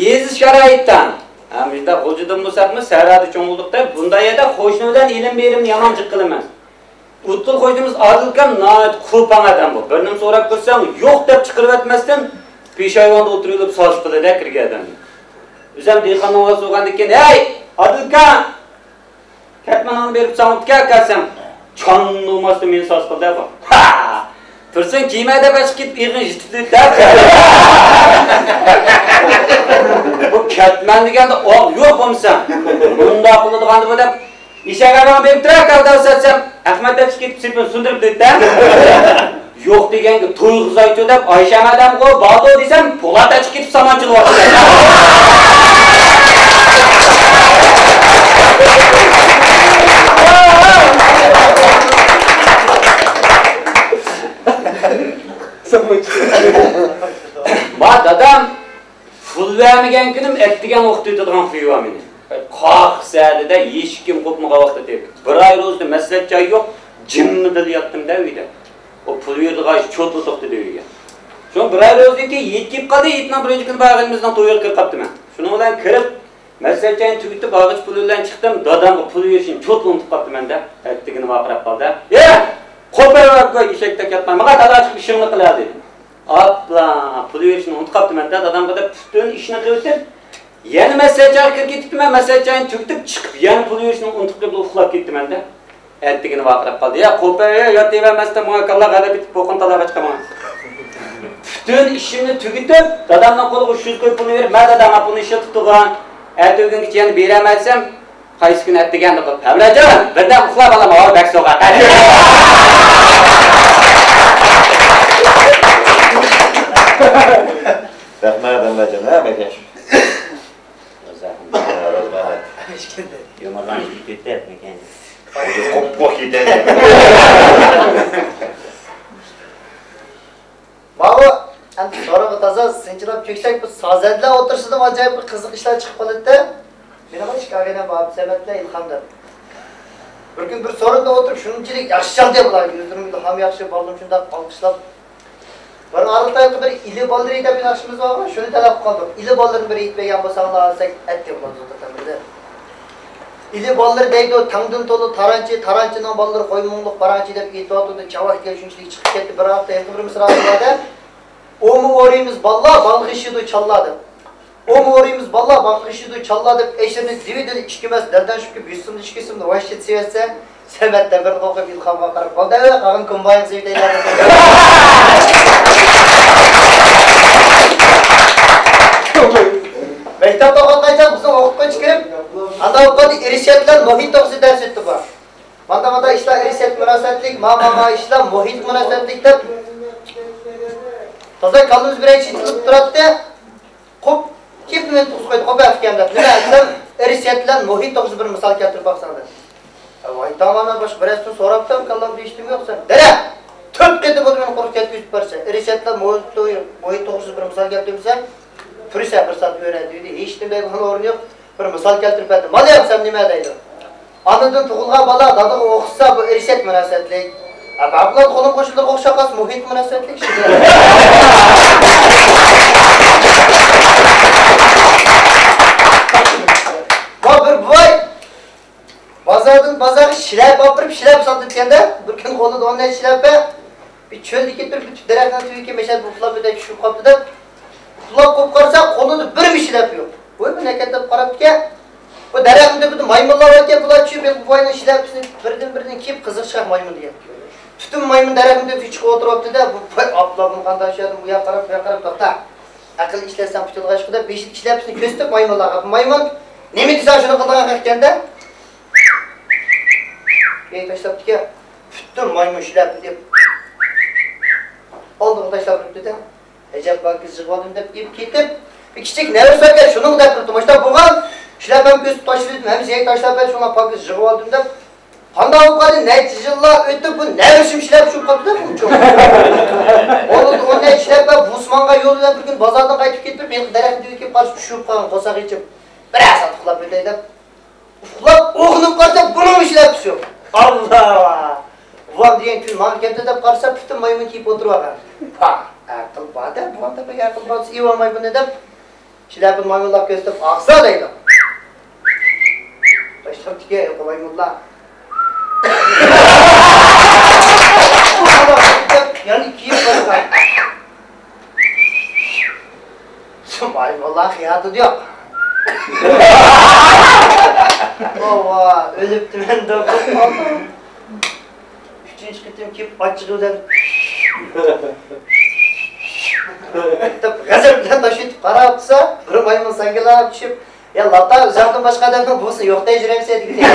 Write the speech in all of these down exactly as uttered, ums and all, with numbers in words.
ئېزىز شارائىتتا، ھە، مۇنداق غۇلجىدىن بولساقمۇ، سەھرادا چوڭ بولدۇق دەپ، بۇنداق يەردە قوشنا بىلەن ئىلىم-بېرىمنى يامان جىق قىلىمەن. ئوتتۇز قوشنىمىز ئادىلكام ناھايىتى قۇرپاڭ ئادەم بۇ. بىر نېمە سوراپ كىرسەڭ، يوق دەپ چىقىرىۋەتمەستىن، پېشايۋاندا ئولتۇرۇۋېلىپ ساز قىلىدۇ كىرگەن ئادەمنى. ئۆزۈم دېھقاننىڭ ئاۋازى بولغاندىكىن، ھەي، ئادىلكام! كەتمەننى بېرىپ ساڭا ئۇكا ئەكەلسەم، چان بولماستىن مېنى ساز قىل دەپ. ھا! تۇرسۇن كىيمە دەپ ئاشىق كېتىپ ئېغىن يىتىپ دەپ. بۇ كەتمەن دېگەندە ئاق يوق بولمىسا. مۇنداق قىلىدىغاندى بۇ دەپ. ئېشەك ئارباغا بېرىپ تۇرار، كالدا ساتسام، ئەخمەت ئاشىق كېتىپ سېپىنى سۇندۇرۇپ دەپ. يوق دېگەنگە تويغۇزايچۇ دەپ ئايشەم ئادەمغۇ باردۇ دېسەم، پولات ئاچىق كېتىپ سامان چىلىۋاتىدۇ. ما دادام پۇل بەرمىگەن كۈنۈم ئەتىگەن ئوقۇتۇۋېتىدىغان خۇيى بار مېنى. قاق سەدىدە ھېچكىم قوپمىغان ۋاقىتتا تېپىپ. بىر ئاي روزىدا مەسلىھەت جايى يوق، جىممىدىلا ياتتىم دەۋىدە. ئۇ پۇل بېرىدىغان ئىش چوتلا توختىدى ئۆيگە. شۇڭا بىر ئاي روزىدىن كېيىن ھېيت كېلىپ قالدى، ھېيتنىڭ بىرىنچى كۈنى باغىنىمىزنىڭ تويىغا كىرىپ قاپتىمەن. شۇنىڭ بىلەن كىرىپ، مەسلىھەت جايىنى تۈگىتىپ، باغىچە پۇلى بىلەن چىقتىم، دادامغا پۇل بېرىشنى چوتلا ئۇنتۇپ قاپتىمەن-دە، ئەتىگىنى ۋارقىراپ قالدى. يە! قوپۇپ بەرگوي ئېشەكتەك ياتماي، ماڭا تالا چىقىپ ئىشىڭنى قىلە دېدى. ئاپلا، پۇل بېرىشنى ئۇنتۇپ قاپتىمەن-دە، دادامغا دەپ پۈتۈن ئىشنى قىلىۋېتىپ، يەنە مەسلىھەت جايىغا كىرىپ كېتىپتىمەن، مەسلىھەت جايىنى تۈگىتىپ چىقىپ، يەنە پۇل بېرىشنى ئۇنتۇپ قېلىپ ئۇخلاپ كېتىپتىمەن-دە. ئەتىگىنى ۋارقىراپ قالدى. يا قوپە، ياتىۋەرمەستىن ماڭا كاللا غەزەپ ئېتىپ پوقۇن تالاغا چىقىمەن. پۈتۈن ئىشىمنى تۈگىتىپ، دادامنىڭ قولىغا ئۈچ يۈز كوي پۇلنى بېرىپ، مەن دادام پۇلنى ئىشلىتىپ تۇرغان. ئەتىگۈنگىچە يەنە بېرەلمەيسەن، قايسى كۈنى ئەتىگەندە قىل. ھەمراجان، بىردەم ئۇخلاپ ئالام، ھاۋا بەك سوغۇق. رەھمەت، ھەمراجان، ھە، بەك ياخشى. يۇمۇرلار كېتىپ كەتتى. قوپقۇپ كېتەي. ماۋۇ ئەمدى سورۇنغا تازا سىنچىلاپ چۆكسەك، بۇ سازەندىلەر ئوتتۇرىسىدىمۇ ئاجايىپ بىر قىزىق ئىشلار چىقىپ قالىدۇ-دە. مېنىڭمۇ ئىككى ئاغىنەم بار، ئابدۇسەمەت بىلەن ئىلھام دەپ. بىر كۈنى بىر سورۇندا ئولتۇرۇپ، شۇنچىلىك ياخشى چالدى بۇلار. يۈزلىرىمگە ئىلھام ياخشى، بالىلىرىم شۇنداق ئالقىشلاپ. بىر ئارىلىقتا بىر ئىلى بالىلىرى دەپ ناخشىمىز بارغۇ، شۇنى تەلەپ قىلدۇق. ئىلى بالىلىرىنى بىر ئېيتىپ بەرگەن بولساڭلار دېسەك، ئەتتى بۇلار زوردەك تەمىدە. ئىلى بالىلىرى دەيدۇ، تەڭدىن تولا تارانچى، تارانچىنىڭ بالىلىرى قويمۇڭلۇق پاراڭچى دەپ ئېيتىۋاتىدۇ. چاۋاك دېگەن شۇنچىلىك چىقىپ كەتتى. بىر ھەپتە ھېلىقى بىر مىسرا باردا، ئومۇ ئورىمىز باللا، بالغىشىدۇ چاللا دەپ. ئومۇ ئورىمىز باللا، بالغىشىدۇ چاللا دەپ، ئەشىرنى دېۋىدىن ئىككى مەس دەلدەن شۇكى بىسىمدا ئىككى سىمدا ۋاششىت سېۋەتسە، سەمەت دەۋرىنى ئوقۇپ ئىلھامغا قاراپ، بولدى، قالغان كومبايىن سېۋىتەيلى. مەكتەپتە ئوقۇتقاچان بىزنىڭ ئوقۇتقۇچى كىرىپ، ئانداق ئوقۇغاندا ئىرشادلار مۇھىت توغرىسىدا دەرس ئۆتتى بار. مانا مانا ئىشلار ئىرشاد مۇناسىۋەتلىك، ما ما ما ئىشلار مۇھىت مۇناسىۋەتلىك دەپ تازا كاللىمىز بىرەر چېچىلىپ تۇراتتى. قوپ، كېپىنى تۇغۇز قويدى، قوپ ئەتكەن دەپ. نېمە دېسەم، ئىرشاد بىلەن مۇھىت توغرىسىدا بىر مىسال كەلتۈرۈپ باقساڭ دەپ. ۋاي تامانا، باشقا بىرەرسىدىن سوراپتىم، كاللامدا ھېچنېمە يوق سەن. دەرە! تۆت قېتىم بولدى مېنى قۇرۇق كەتكۈزۈپ بارسەن. ئىرشاد بىلەن مۇھىت، مۇھىت توغرىسىدا بىر مىسال كەلتۈرمىسەم، پۈرسە بىر سائەت ئۆرە دېدى. ھېچنېمە دەيدىغان ئورنى يوق. بىر مىسال كەلتۈرۈپ بەردىم. مانا يەپسەم نېمە دەيدۇ؟ ئانىدىن تۇغۇلغان بالا دادىغا ئوخشىسا، بۇ ئىرشاد مۇناسىۋەتلىك. ئە، بەپۇلات قولۇم قوشنىلىرىغا ئوخشاپ قالسا، مۇھىت مۇناسىۋەتلىك. بۇ بىر بوۋاي بازاردىن بازارغا شىلەپە ئاپىرىپ، شىلەپە ساتىدىكەن-دە. بىر كۈنى قولىدا ئون نەچچە شىلەپە. بىر چۆلدە كېتىپ، بىر دەرەخنىڭ تۈۋىگە مەشەدە ئۇخلاپ، بىردەم چۈشۈپ قاپتۇ دەپ، ئۇخلاپ قوپۇپ قارىسا، قولىدا بىرمۇ شىلەپە يوق. ۋوي، بۇ نەكەت دەپ قاراپتىكەن. بۇ دەرەخنىڭ تۈۋىدە مايمۇنلار باركەن، بۇلار چۈشۈپ، بۇ بوۋاينىڭ شىلەپىسىنى بىردىن-بىردىن كىيىپ، قىزىق چىرايلىق مايمۇن دېگەن. پۈتۈن مايمۇن دەرەخنىڭ تۈۋىگە چىقىپ ئولتۇرۇۋاپتۇ-دە، بۇ بوۋاي ئاپلا بۇنى قانداق ئىشلەتتى، ئۇ ياققا قاراپ، بۇ ياققا قاراپ، توختا. ئەقىل ئىشلەتسەڭ پۈتۈلىغاچقۇ دەپ، بېشىدىكى شىلەپىسىنى كۆرسىتىپ مايمۇنلارغا، بۇ مايمۇن نېمە دېسەڭ شۇنى قىلىدىغان خەقكەن-دە. ئېي، تاشلاپتىكەن. پۈتۈن مايمۇن شىلەپە دەپ ئالدىغا تاشلاپ بېرىپتۇ-دە. ئەجەب پاكىز يىغىۋالدىم دەپ ئېلىپ كېتىپ، بىر كىچىك نەۋرىسى باركەن، شۇنىڭغا دەپ تۇرۇپتۇ. ماشتا بولغان شىلەپەمنى كۆرسىتىپ تاشلىۋېتىپ، ھەممىسى يەرگە تاشلاپ بەردى، شۇڭا پاكىز يىغىۋالدىم دەپ. قانداق بولۇپ قالدى؟ نەچچە يىللار ئۆتۈپ، بۇ نەۋرىسىمۇ شىلەپە چۈشۈپ قاپتۇ-دە، بۇ چوڭ. ئۇنىڭ ئون نەچچە شىلەپە بۇسمانغا يولى بىلەن بىر كۈنى بازاردىن قايتىپ كېتىپ، ھېلىقى دەرەخنىڭ تۈۋىگە كېلىپ قارىسا، چۈشۈپ قالغان قورساق ئېچىپ. بىرەر سائەت ئۇخلاپ ئۆتەي دەپ. ئۇخلاپ ئويغىنىپ قارىسا، بۇنىڭمۇ شىلەپىسى يوق. ئاللا! بوۋام دېگەن كۈن ماڭا كەپتۇ دەپ قارىسا، پۈتۈن مايمۇن كىيىپ ئولتۇرۇۋالغان. پاھ، ئەقىل بار-دە، بوۋام دەپ ئەقىل بار دېسە، ئېۋالماي بۇنى دەپ. شىلەپىنى مايمۇنلار كۆرسىتىپ، «ئاقسا» دەيدۇ. تاشلاپتىكەن يۇقىرى مايمۇنلار. يەنە كېيىن قويغان. شۇ مايمۇنلار خىيالىدا يوق. ۋاۋا، ئۆلۈپتىمەن دەپ قالدىم. ئۈچىنچى قېتىم كېلىپ، ئاچچىقى بىلەن دەپ غەزەپ بىلەن تاشلىۋېتىپ قاراپ تۇرسا، بىر مايمۇن ساڭگىلاپ چۈشۈپ، «يا لاتا، ئۆزۈڭدىن باشقا ئادەمنىڭ بۇسىنى يوق دەيجۈرەمسەن؟» دېگەن.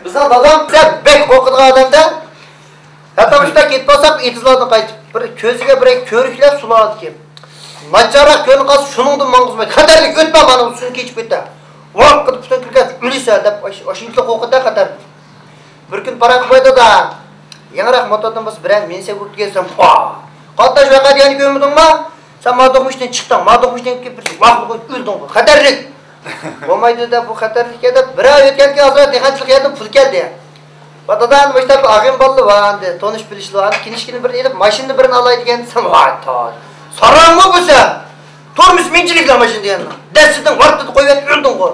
بىزنىڭ دادام بەك قورقىدىغان ئادەمدە. ھەتتا مۇشۇنداق كېتىپ قالساق، ئېتىزلاردىن قايتىپ، بىر كۆزىگە بىر كۆرۈكلەر سۇلارىدىكەن. ناچارراق كۆرۈنۈپ قالسا، شۇنىڭدىن ماڭغۇزمايدۇ. «خەتەرلىك، ئۆتمە، مانا بۇ سۇنى كېچىپ ئۆتە. ۋاق قىلىپ پۈتۈن كىرگەن ئۆلىسەن» دەپ، ئاش-، ئاشۇنچىلىك قورقىدۇ خەتەر. بىر كۈنى پاراڭ قىلىپ، «دادا، يېڭىراق موتوردىن بولسا بىرەر مىنسەك ئۇرۇپ كەلسەم.» «ۋا! قاتناش ۋەقەدە يەنە كۆرمىدىڭما؟ سەن مانا توقۇمۇشتىن چىقتىڭ، مانا توقۇمۇشتىن كېلىپ بىر ۋاقىتنى قويۇپ ئۆلدۈڭ. خەتەرلىك.» «بولمايدۇ دەپ، بۇ خەتەرلىك دەپ، بىر ئاي ئۆتكەندىن كېيىن ھازىر دېھقانچىلىق يەردىن پۇل كەلدى.» «ۋە دادا، ئەمدى مۇشۇ تەرەپتە ئاغىنە بالىلار بار، ئەمدى تونۇش بىلىشلەر بار، كىنىشكىنى بىرنى ئېلىپ، ماشىنىنى بىرنى ئالاي» دېگەن دېسەم، «ۋاي تاش، ساراڭمۇ بۇ سەن؟ تورمۇز مىنچىلىكلا ماشىنا دېگەن. دەستىدىن ۋارتىدە قويۇۋەت، ئۆلدۈڭغۇ.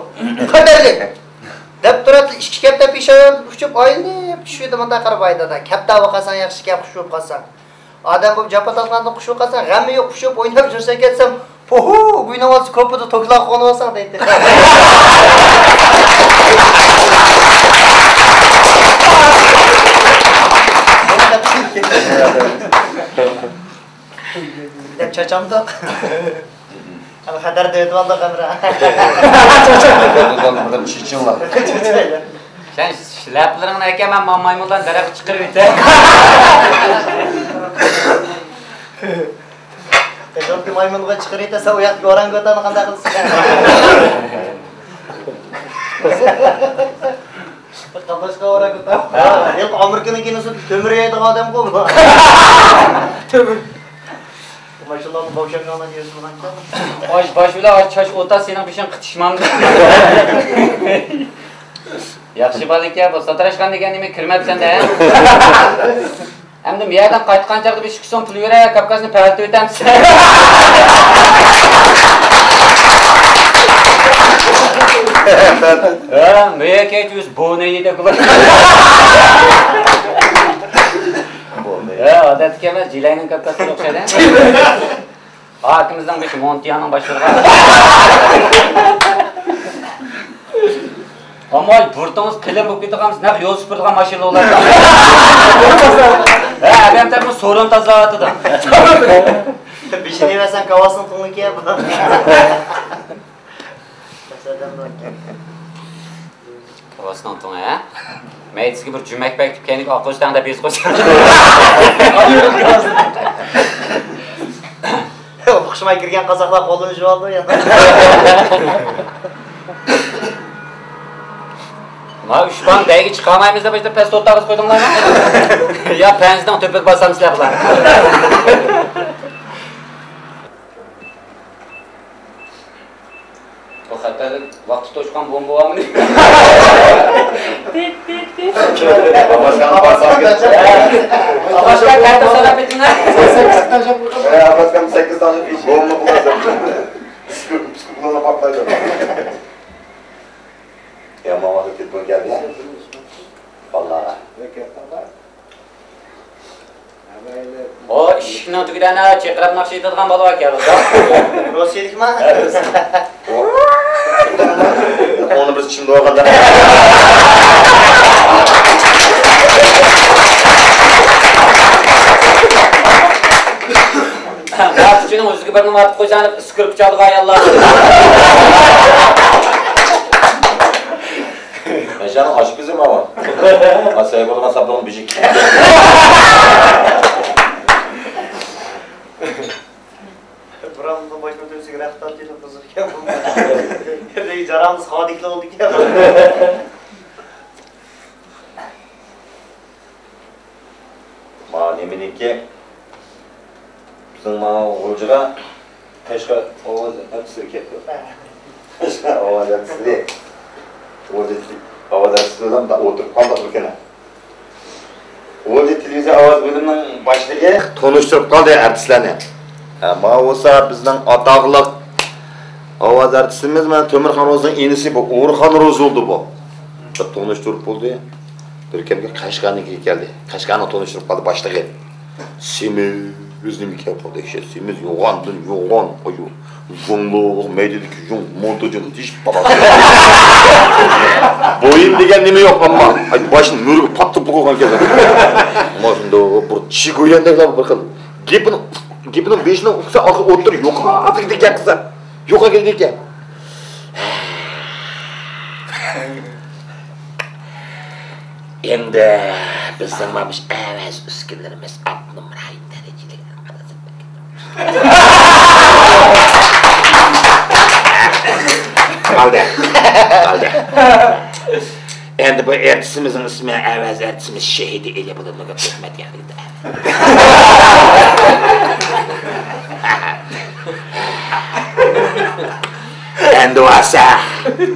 خەتەرلىك.» دەپ تۇراتتى، ئىككى كەپتەر پېشايۋان ئۇچۇپ ئايلىنىپ چۈشۈۋىدى، مۇنداق قارىغاي دادا، كەپتەر بولۇپ قالساڭ ياخشى، كەپ خۇش بولۇپ قالساڭ. ئادەم بولۇپ جاپا تارتقاندىن خۇش بولۇپ قالساڭ، غەممۇ يوق، خۇش بولۇپ ئويناپ يۈرسەك دېسەم، «پوھۇ، گۇينىڭ ئالسا كوپىدا توكلاپ قونۇۋالساڭ» دەيتتى. دەپ چاچامدۇق. ئەمما خەتەر دەۋېتىۋالدۇق ئەمرا. بىردەم چېچىڭلار. سەن شىلەپىلىرىڭنى ئەكەل، مەن ما-، مايمۇنلارنى دەرەخكە چىقىرىۋېتەي. قېشىڭدىكى مايمۇنغا چىقىرىۋېتەرسەن، ئۇ ياقتىكى ئورانگۇتاننى قانداق قىلىسەن؟ قانداشقا ئورانگۇتان. ھە. ھېلىقى ئامېرىكىنىڭ كىنوسىدا تۆمۈر يەيدىغان ئادەمغۇ بۇ. تۆمۈر. ماشىنىلارنى بوشانغانلار يېرىشىدىغانكەن. باش، باش بىلەن چاچ ئوتا سېنىڭ بېشىڭ قېتىشمامدۇ؟ ياخشى بالىكەن بۇ، ساتىراشخانا دېگەن نېمە، كىرمەپسەن-دە. ئەمدى بۇ يەردىن قايتقان چاغدا بىر ئىككى سوم پۇل بېرەي، كاپكاسنى پەرىتىۋېتەمسەن؟ ھە، مېيەكەيتى يۈز بونەينى دەپ بولار. ھە، ئادەتتىكى ئەمەس، جىلەينىڭ كاپكاسىغا ئوخشايدۇ. ئاكىمىزنىڭ بېشى مونتىيانىڭ باشلىرىغا. ئەمما بۇرۇتىڭىز قېلىن بولۇپ كېتىدىغان، نەق يول سۈپۈرىدىغان ماشىنا ئۇلار. ھە، ئادەم تەرىپىنى سورۇن تازىلاۋاتىدۇ. بېشىنى يەۋەرسەڭ، كاۋاسنىڭ تۇڭىكى. كاۋاسنىڭ تۇڭى، ھە؟ مەيدىسىگە بىر جۈمەك بەكىتىپ، كەينىگە ئاققۇچ تەڭ دەپ يېزىپ قويسا. ئوخشىماي كىرگەن قازاقلار قولىنى يۇيۇۋالىدۇ يەنە. ما ئۈچ پاڭ دەيگە چىقارمايمىز دەپ، پەس توتاغىز قويدۇڭلارمۇ؟ يا پەنجىنىڭ تۆپىگە باسامسىلەر بۇلار؟ بۇ خەتەرلىك ۋاقتى توشقان بومبا بارمىدى؟ تىت، تىت، تىت. ئاباشكانغا بارسام، ئاباشكان تەتۈر سالاپ كېتىڭلار. ئاباشكان سەككىز تانە بومبا قىلىۋاتىدۇ. پىسكىپ، پىسكىپ بولغاندا پارتلايدۇ. يامان ۋاقىت تېلېفون كەلدى. بالىلارغا. ئۇ ئىشىكنىڭ تۈگىدە ئەنە چېقىرىپ ناخشا ئېيتىدىغان بالا بار ئىكەن. روسىيىلىكما؟ ئۇنى بىز چىمدىۋالغاندا. ناخشىچىنىڭ ئۆزىگە بىرنېمە ئاتىپ قويسا، ئىسكىرىپ چالىدىغان ئاياللار. ياشارنىڭ ئاشۇ كۆزى ماۋۇ. سەي بولغان ساپلىغان بىجىك. بۇرامنىڭ باشىنى تۈرسىگە رەخت تارتىدۇ، قىزىق ئىكەن بۇ. جاراڭلىق خادىكلا بولدى ئىكەن. ما نېمىنىڭكى، بىزنىڭ مانا غۇلجىغا تاشقى ئاۋاز ھەپسىلى كەپتۇ. تاشقى ئاۋاز ھەپسىلى. غۇلجىدىكى ئاۋاز ئارتىسى بىلەن ئولتۇرۇپ قالدۇق بىر كۈنى. ئۇ تېلېۋىزىيە ئاۋاز بۆلۈمىنىڭ باشلىقى تونۇشتۇرۇپ قالدى ئارتىسلارنى. ھە، ماۋۇ بولسا بىزنىڭ ئاتاقلىق ئاۋاز ئارتىسىمىز، مانا تۆمۈرخان روزىنىڭ ئىنىسى بۇ، ئورخان روزى بولدى بۇ. بىر تونۇشتۇرۇپ بولدى. بىر كۈنى قەشقەرنىڭكىگە كەلدى. قەشقەرنىڭ تونۇشتۇرۇپ قالدى باشلىقى. سېمىز نېمە كەپ قالدى، ئەشەت سېمىز، يوغاندىن يوغان، ئايۇ، يۇڭلۇق، مەيدىدىكى يۇڭ، مونتىجىن، ھېچ بالا. بويۇن دېگەن نېمە يوق، ئەمما، ئاي، باشنى مۈرىگە پاتتىپ قويغان كەزەك. مانا شۇنداق بىر چىگۇيەندەكلا بىر خىل. گېپىنىڭ، گېپىنىڭ بېشىنى ئۇقسا، ئاخىرى ئوتتۇرا يوقىدىكى گەپ قىلسا، يوقىدىكى گەپ. ئەمدى بىزنىڭ مانا مۇشۇ ئەۋەز ئۈسكۈنىلىرىمىز ئاپتونوم رايون دەرىجىلىك. قالدى. قالدى. ئەمدى بۇ ئارتىسىمىزنىڭ ئىسمى، ئەۋەز ئارتىسىمىز شېھىدى ئېلى بولىدۇ، ھۆكۈمەت يەردە. ئەمدى بولسا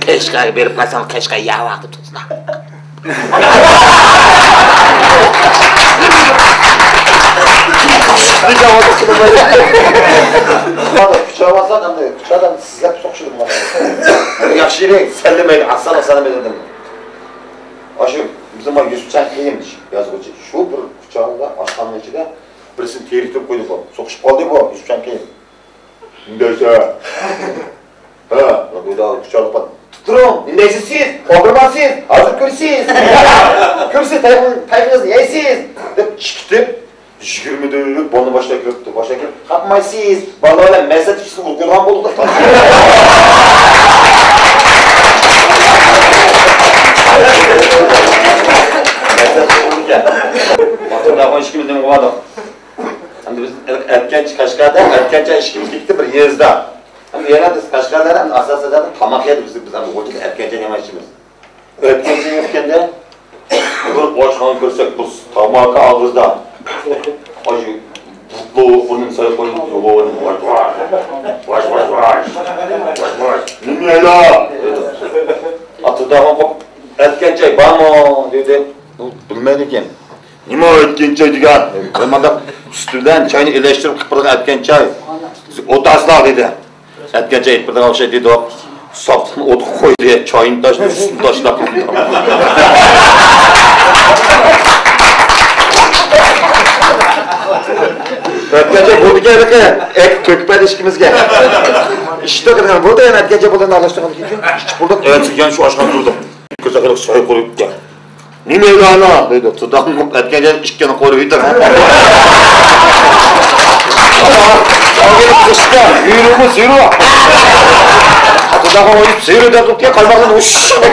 قەشقەرگە بېرىپ قالساڭ، قەشقەر ياۋاق دەپ تۇرسىلا. كۇچا بولسا ئەمدى كۇچادا سىزلەپ سوقۇشىدۇ بۇلار. ياخشى يېرى سەللىمەيدۇ، ئاسان ئاسان دېدىم. ئاشۇ بىزنىڭ مانا يۈسۈپجان قېيۇم يازغۇچى. شۇ بىر كۇچادا ئاشخانىنىڭ ئىچىدە بىرسىنى تېرىكتۈرۈپ قويدى بۇ. سوقۇشۇپ قالدى بۇ يۈسۈپجان قېيۇم. ئىندەيسە. ھە، بۇ كۇچادا تۇتۇپ تۇرۇڭ، ئىندەيسىز سىز، ئولتۇرماسىز، ھازىر كۆرىسىز. كۆرىسىز، تايىقىڭىزنى يەيسىز، دەپ چىقىتىپ، يىگىرمە دۆلەت بولۇپ باشلاپ كىرىپتۇ. باشلاپ كىرىپ، قاقمايسىز، بالىلار بىلەن مەسلىھەت ئىچىسىز ئۇرۇپ قويغان بولدۇق. مەسلىھەت ئىچىمىز نېمە قىلىۋاتىدۇ؟ ئەمدى بىز ئەتكەنچە قەشقەردە، ئەتكەنچە ئىككىمىز كېتىپتۇ بىر يېزىدا. ئەمدى يەنە بىز قەشقەرلەر ئەمدى ئاساسەن تاماق يەردە بىز، بىز ئەمدى غۇلجىدا ئەتكەنچە يەمەي ئىچىمىز. ئەتكەنچە يەپ كەلگەندە بىر ئاشخانا كۆرسەك، بىر تاماكا ئاغزىدا. ئاشۇ بۇتلۇق بۇرنىنى ساياق قويۇپ، يوغان، ۋاش، ۋاش، ۋاش، ۋاش، ۋاش، ۋاش، ۋاش. نېمە يەيلا؟ دېدى. ئاتىداغان قوپ، ئەتكەنچە بارمۇ؟ دېدى. ئۇ بىلمەيدىكەن. نېمە ئەتكەنچاي دېگەن؟ بىر مانداق سۈت بىلەن چاينى ئىلەشتۈرۈپ قىلىپ بېرىدىغان ئەتكەنچاي. ئولتۇرسىلا دېدى. ئەتكەنچاي ئېيتىپ بېرىدىغان ئوخشايدۇ دېدۇق. ساپلىقنى ئوتقا قويدى، چاينى تاشلىدى، سۈتنى تاشلاپ. ئەتكەنچاي بولدىكەن ھېلىقى، ئەكىپ تۆكۈپ بەردى ئىككىمىزگە. ئىچتۇق دېگەن بولدى، يەنە ئەتكەنچاي بولدى ئارىلاشتۇرغاندىن كېيىن ئىچىپ بولدۇق. ئەتىگەن شۇ ئاشخانىدا تۇردۇق. كۆرسەك ھېلىقى ساي قۇرۇپ كەتكەن. نېمە ئەيلى ئانا؟ دەيدۇ. تۇداڭ ئەتكەندە ئىككىنى قورۇۋېتىڭ. قىشتا يۈرۈمۇ زېرو. تۇداغا ئويۇپ زېرو دەپ تۇرۇپ قايماقنى ئۇششۇق.